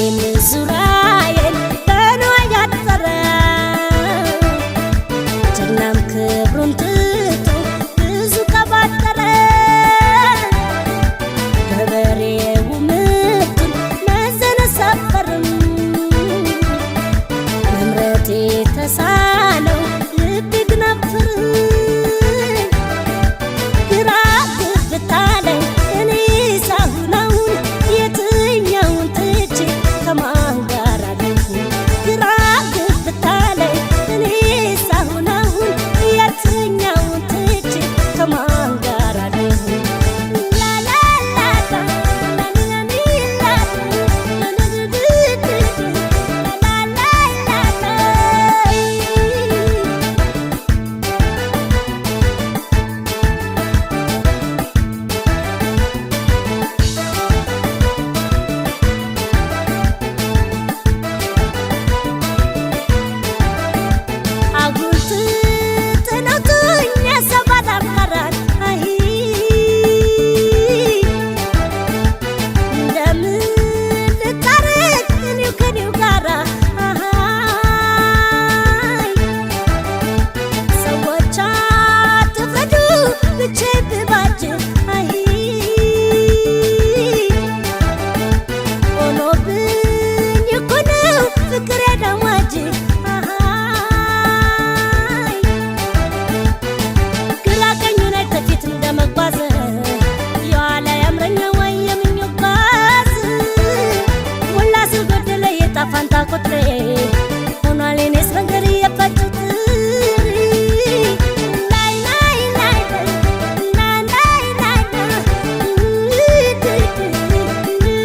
እኔም ዙሪያዬን በንዋይ ያጠረ፣ ጀግናም ክብሩን ትቶ ብዙ ቀባጠረ፣ ገበሬው ምርቱን መዘነ ሰፈርም፣ መምረጥ የተሳነው ልብ ግን አፍር። ግራ ግብት አለኝ እኔስ አሁን አሁን፣ የትኛውን ትቼ ከማን ጋር ልሁን? ግራ ግብት አለኝ እኔስ አሁን አሁን፣ የትኛውን ትቼ ከማን ጋር ልሁን? ላላላላ ላላላላ ላላላላ። አጉል ትጥነቱኝ የሰው አላጋራት፣ አይ እንደምን ልታረቅ እኔው ከኔው ጋራ? አይ ሰዎች አትፍረዱ ብቻዬን ብባጅ፣ አይ ሆኖብኝ እኮ ነው ፍቅር የደማጅ። አይ ግራ ቀኙን አይተህ ፊት እንደመጓዝ፣ የኋላ ያምረኛ ወይ የምኞት ጓዝ፣ ሞላ ስል ጎደለ የዕጣ ፋንታ ቁጥሬ ሆኗል የኔስ መንገድ የፈጨው ጥሪ። ናይ ናይ ናይ ናይ ናይ ናይ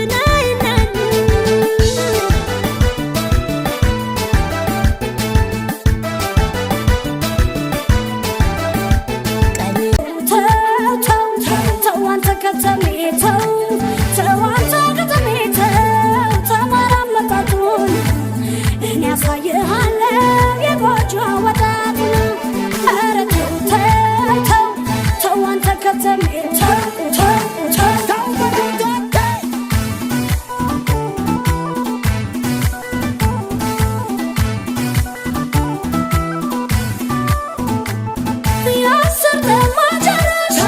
ናይ ናይ። ተው ተው ተው አንተ ከተሜ፣ ተው ተው አንተ ከተሜ፣ ተው ተማር አመጣጡን፣ እኔ አሳይሃለሁ የጎጆ አወጣጡን። ኧረ ተው ተው ተው ተው አንተ ከተሜ፣ ተው ተው ተው ተው። የአስር ማጨረሻ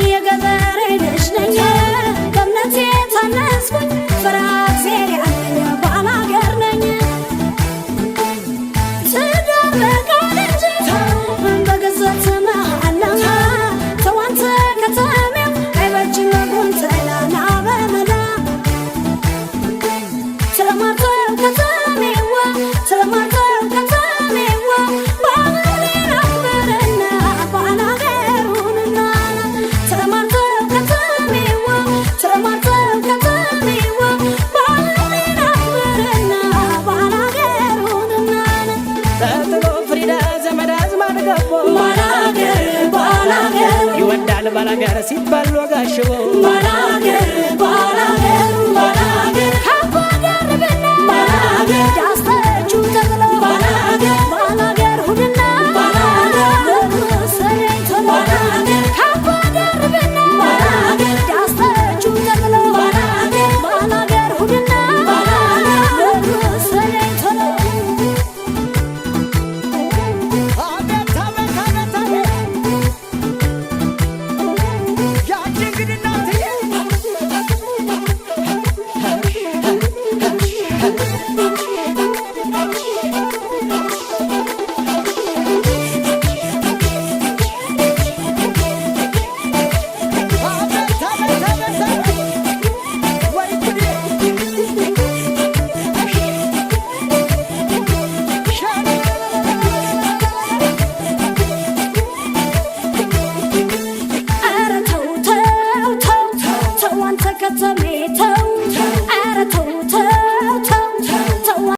የገበሬ ልጅ ነኝ፣ በእምነቴ ታነጽኩኝ፣ ፈሪሃ እግዚአብሔር ያለኝ ባላገር ነኝ። ትዳር በቃል እንጂ በገዘት መሃላ፣ ተው አንተ ከተሜው አይበጅም ጉንተላና በመላ። ተማርተው ከተሜዋ፣ ተማርተው ከተሜዋ፣ ባህሌን አክብርና ባላገሩንና። ተማርተው ከተሜዋ፣ ተማርተው ከተሜዋ፣ ባህሌን አክብርና ባላገሩንና። ተጥሎ ፍሪዳ ዘመድ አዝማድ ገቦ ባላገር ባላገር ይወዳል ባላገር ሲባል ወጋሽቦ። ባላገር ባላገር ባላገር ካባ ደርብና ባላገር ዳስተቹ ተጥሎ ባላገር ባላገር ሁንና ባላገር ንጉሥ ባላገር ካባ ደርብና ባላገር ዳስተቹ ተጥሎ ባላገር ባላገር ሁንና ባላገር ንጉሥ። አቤት አቤት አቤት አቤት፣ ያቺ እንግዲህ እናትዬ። አቤት አቤት አቤት አቤት፣ ወይ ጉዴ! ኧረ ተው ተው ተው ተው አንተ ከተሜ ተው።